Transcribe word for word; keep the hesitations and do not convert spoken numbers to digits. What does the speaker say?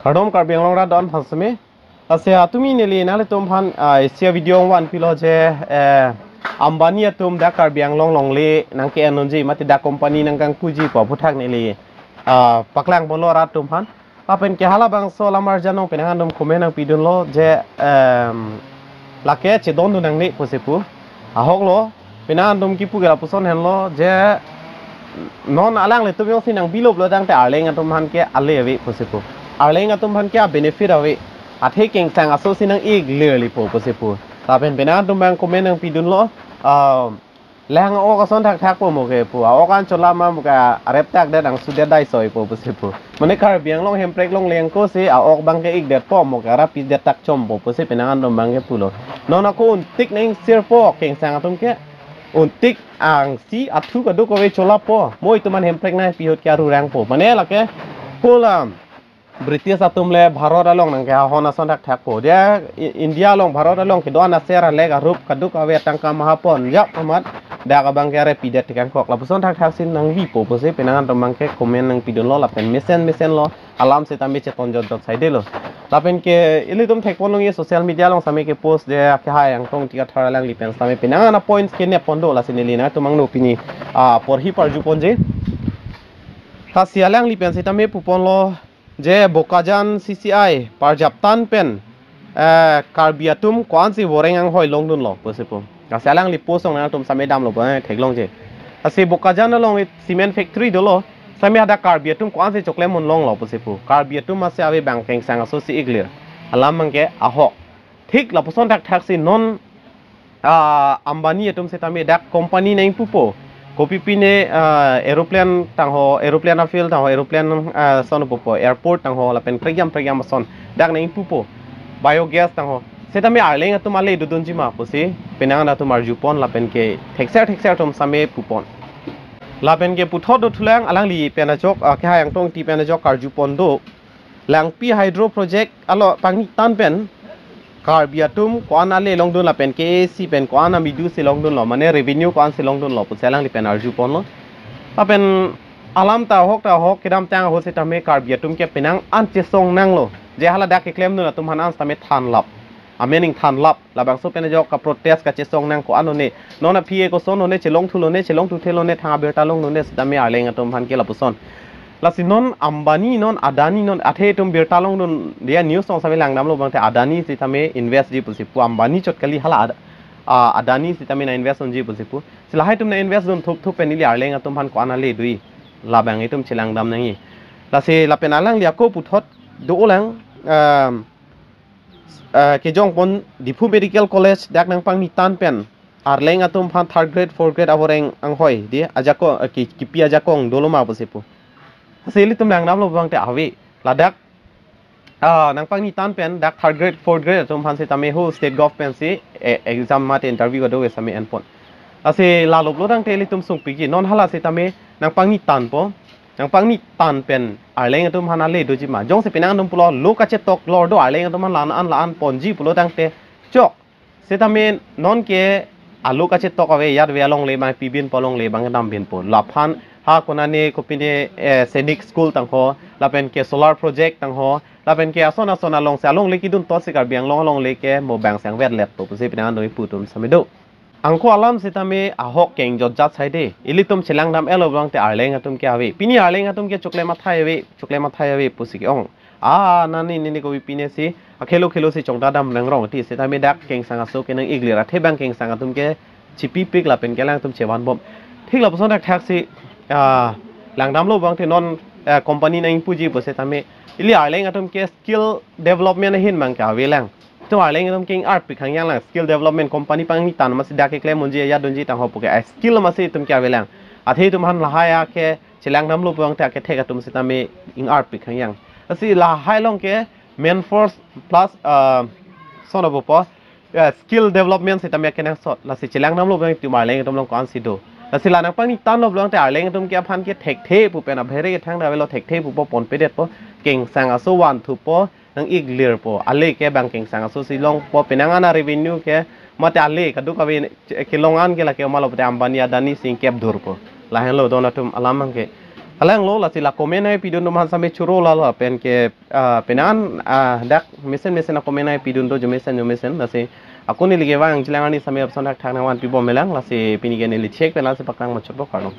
Kardom Karbi Anglong rat do-an aphan seme. Lasi atumi neli nanglitum aphan, ah, isi a-video vanpilo je, eh, Ambani atum dak Karbi Anglong longle nangke-en unji mate dak company nangkangpuji pu aphuthak neli, ah, paklang ponlo rat atum aphan. Lapen ke halabangso alam arjan along penang an atum comment nangpidunlo je, em, lake chedondun nangne pusi pu. Ahoklo, penang an atum kipu ke lapuson henlo je non alanglitum jongsi nangbiloplo tangte Arleng atum aphan ke ale ave pusi pu. Arleng atum aphan ke a-benefit ave. Athe kengsang aso si nang-ik lir lipo pusi pu. Lapen penang an atum abang comment nangpidunlo, ah, lang a-ok ason thakthak po mo ke pu. A-ok an chola ma mo ke arep tak det angsu det dai soi po pusi pu. Mane Karbi Anglong Hemprek longle ako si a-ok abang ke-ikdet po mo ke arapi det tak chom po pusi penang an atum abang ke pulo. Non ako untik nang-ingsir po kengsang atum ke. Untik angsi athu kadokave chola po. Mo itum an Hemprek nangpi ahut ke arurang po. Mane lake pulo. British atum le Bharat along nangkehahon ason thakthak po. Dia I-, India along Bharat along kedo-an aser alek arup kadokave tangka maha ponjak amat dak abang ke arepi det thekangkok. Lapuson thakthak si nangvi po pusi penang an atum abang ke comment nangpidunlo lapen mesen mesenlo alam sitame chetonjotjot saidelo. Lapen ke ilitum thekpon longji social media along sitame kepost de akehai Angtong Ingti Kathar alangli pen sitame penang an a-points kenep pon do lasi neli nangtum angno pini, ah, porhi parju ponji. Lasi alangli pen sitame puponlo je Bokajan C C I parjaptan pen, eh, Karbi atum ko-ansi voreng anghoi longdunlo pusi pu. Lasi alangli post along nangtum sitame damlo pu, eh, theklongji. Lasi Bokajan along cement factory dolo, sitame hadak Karbi atum ko-ansi choklem un longlo pusi pu. Karbi atum masi ave bang kengsang aso si-ik lir. Alam abang ke ahok. Thik lapuson thakthak si non, ah, Ambani atum sitame dak company nangpupo. Kopipine, ah, aeroplane tangho, aeroplane a-field tangho, aeroplane, ah, son pupo, airport tangho, lapen prekjam prekjam ason dak nangpupo. Biogas tangho. Sitame Arleng atum ale dodunji ma pusi penang an atum arjupon lapen ke thekser thekser atum sitame pupon. Lapen ke puthot dothulang alangli pen ajok, ah, akehai Angtong Ingti pen ajok karjupon do. Langpi hydro project along pangni tan pen Karbi atum ko-an ale longdun lapen K A A C pen ko-an amidu si longdunlo, mane revenue ko-ansi longdunlo pusi alangli pen arjuponlo. Lapen alam ta ahok ta ahok, kedamtang ahut sitame Karbi atum ke penang an chesong nanglo. Je hala dak keklemdun atum aphan an sitame thanlap. Amen ingthanlap. Labangso pen ajok ka-protest kachesong nang ko-an lone. Non aphi e koson lone, chelongthu lone, chelongthu the lone, thang abirta long lone sitame Arleng atum aphan ke lapuson. Lasi non Ambani, non Adani, non athe itum birta longdun dia news along sitame langdamlo abangte Adani sitame invest ji pusi pu, Ambani chot kali, hala Ad-, ah, Adani sitame nang-invest unji pusi pu. Si lahai atum nang-invest dun thup thup pen ili Arleng atum aphan ko-an ale doi. Labang itum chelangdam nangji. Lasi lapen alangli ako puthot dolang, um, eh, kejongpon Diphu Medical College dak nangpangni tan pen Arleng atum aphan third grade, fourth grade avoreng anghoi di ajakong, eh, ki-, kipi ajakong dolo ma pusi pu. Si ilitum langdamlo abangte ave. Ladak, ah, nangpangni tan pen dak third grade, fourth grade atum aphan sitame ho state government si, eh, exam mate interview kado-kave sitame enpon. Lasi laloplo tangte ilitum sungpikji. Non hala sitame nangpangni tanpo. Nangpangni tan pen Arleng atum aphan ale doji ma. Jongsi penang an atum pulo lo kachetok lor do Arleng atum aphan la-an la-an ponji pulo tangte chok. Sitame non ke alo kachetok ave, ajat ave alongle abang pibinpo, alongle abang dambinpo. Laphan ha konane kopine, eh, Sainik School tangho, lapen ke solar project tangho, lapen ke ason ason alongsi alongle kidun totsi Karbi Anglong alongle ke mo bang sangvetletpo pusi penang an atum ipu atum sitame do. Angko alam sitame ahok kengjotjat saide. Ilitum chelangdam-etlo abangte Arleng atum ke ave. Pini Arleng atum ke choklem athai ave, choklem athai ave pusi ke-ong. Ah, nani nini kopipine si akhelo khelo si chongdadam nangrong ti sitame dak kengsang aso ke nang-ik lir, athe bang kengsang atum ke chipipik lapen ke alangtum chevanbom. Thik lapuson thakthak si, ah, langdamlo abangte non, eh, company nangpuji pu sitame ili Arleng atum ke skill development ahin abang ke avelang. Itum Arleng atum ke ing-arpik hangyang lang, skill development company pangni tan masi dak keklem unji ajat dunji tangho pu ke, ah, skill masi itum ke avelang. Athe itum aphan lahai ake chelangdamlo abangte akethek atum sitame ing-arpik hangyang. Lasi lahai along ke manforce plus, ah, son apo po, ah, skill development sitame kenangsot. Lasi chelangdamlo abang itum Arleng atum along ko-ansi do. Lasi la nangpangni tanlo abangte Arleng atum ke aphan ke thekthe pu pen abhere kethang davelo, thekthe pupo, ponpedetpo, kengsang aso vanthupo, nang-ik lirpo. Ale ke bang kengsang aso si longpo, penang an a-revenue ke mate ale kadokave kelong an ke lake omalo pute Ambani Adani si ingkep durpo. Lahenlo don atum alam abang ke. Halanglo, lasi la comment ai pidun do man same churo lalo pen ke, ah, penan, ah, dak mesen mesen a comment ai pidun do jomesen jomesen, lasi ako neli kevang chelang arni same apson thakthak nangvan pibom melang, lasi pini ke neli chek pen lasi paklang machot po, kardom.